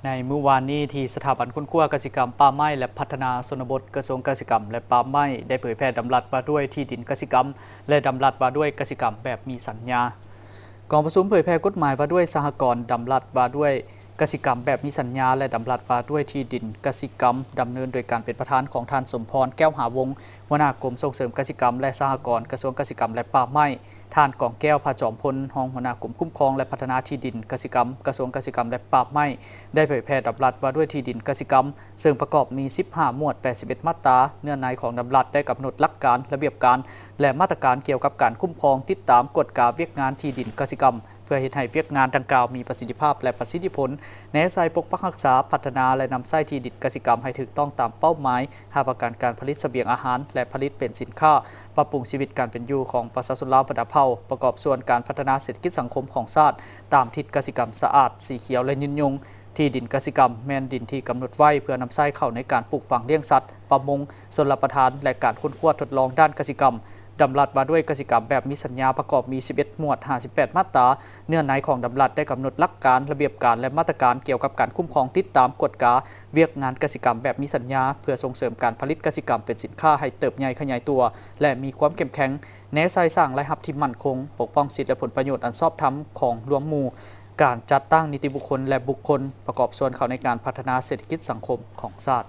ໃນມື້ວານນີ້ ທີ່ສະຖາບັນຄົ້ນຄວ້າກະສິກຳ, ປ່າໄມ້ ແລະ ພັດທະນາຊົນນະບົດ, ກະຊວງກະສິກຳ ແລະ ປ່າໄມ້ ໄດ້ເຜີຍແຜ່ດຳລັດວ່າດ້ວຍທີ່ດິນກະສິກຳ ແລະ ດຳລັດວ່າດ້ວຍກະສິກຳແບບມີສັນຍາ. ກອງປະຊຸມເຜີຍແຜ່ກົດໝາຍວ່າດ້ວຍສະຫະກອນ, ດຳລັດວ່າດ້ວຍກະສິກຳແບບມີສັນຍາ ແລະ ດຳລັດວ່າດ້ວຍທີ່ດິນກະສິກຳ, ດຳເນີນໂດຍການເປັນປະທານຂອງທ່ານ ສົມພອນ ແກ້ວຫາວົງ, ຫົວໜ້າກົມສົ່ງເສີມກະສິກຳ ແລະ ສະຫະກອນ, ກະຊວງກະສິກຳ ແລະ ປ່າໄມ້, ທ່ານ ກອງແກ້ວ ຜາຈອມພົນ, ຮອງຫົວໜ້າກົມຄຸ້ມຄອງ ແລະ ພັດທະນາທີ່ດິນກະສິກຳ, ກະຊວງກະສິກຳ ແລະ ປ່າໄມ້ ໄດ້ເຜີຍແຜ່ດຳລັດວ່າດ້ວຍທີ່ດິນກະສິກຳ, ເຊິ່ງປະກອບມີສິບຫ້າໝວດ, ແປດສິບເອັດມາດຕາ. ເນື້ອໃນຂອງດຳລັດໄດ້ກຳນົດຫຼັກການ, ລະບຽບການ ແລະ ມາດຕະການກ່ຽວກັບການຄຸ້ມຄອງ, ຕິດຕາມ, ກວດກາວຽກງານທີ່ດິນກະສິກຳ, ເພື່ອເຮັດໃຫ້ວຽກງານດັ່ງກ່າວມີປະສິດທິພາບ ແລະ ປະສິດທິຜົນ, ແນໃສ່ປົກປັກຮັກສາ, ພັດທະນາ ແລະ ນຳໃຊ້ທີ່ດິນກະສິກຳໃຫ້ຖືກຕ້ອງຕາມເປົ້າໝາຍ, ຮັບປະກັນການຜະລິດສະບຽງອາຫານ ແລະ ຜະລິດເປັນສິນຄ້າ, ປັບປຸງຊີວິດການເປັນຢູ່ຂອງປະຊາຊົນລາວບັນດາເຜົ່າ, ປະກອບສ່ວນການພັດທະນາເສດຖະກິດສັງຄົມຂອງຊາດ ຕາມທິດກະສິກຳສະອາດ, ສີຂຽວ ແລະ ຍືນຍົງ. ທີ່ດິນກະສິກຳແມ່ນດິນທີ່ກຳນົດໄວ້ເພື່ອນຳໃຊ້ເຂົ້າໃນການປູກຝັງລ້ຽງສັດ, ປະມົງ, ຊົນລະປະທານ ແລະ ການຄົ້ນຄວ້າທົດລອງດ້ານກະສິກຳ. ດຳລັດວ່າດ້ວຍກະສິກຳແບບມີສັນຍາປະກອບມີສິບເອັດໝວດ, ຫ້າສິບແປດມາດຕາ. ເນື້ອໃນຂອງດຳລັດໄດ້ກຳນົດຫຼັກການ, ລະບຽບການ ແລະ ມາດຕະການກ່ຽວກັບການຄຸ້ມຄອງ, ຕິດຕາມ, ກວດກາວຽກງານກະສິກຳແບບມີສັນຍາ ເພື່ອສົ່ງເສີມການຜະລິດກະສິກຳເປັນສິນຄ້າໃຫ້ເຕີບໃຫຍ່ຂະຫຍາຍຕົວ ແລະ ມີຄວາມເຂັ້ມແຂງ, ແນໃສ່ສ້າງລາຍຮັບທີ່ໝັ້ນຄົງ, ປົກປ້ອງສິດ ແລະ ຜົນປະໂຫຍດອັນຊອບທຳຂອງລວມໝູ່, ການຈັດຕັ້ງນິຕິບຸກຄົນ ແລະ ບຸກຄົນ, ປະກອບສ່ວນເຂົ້າໃນການພັດທະນາເສດຖະກິດສັງຄົມຂອງຊາດ.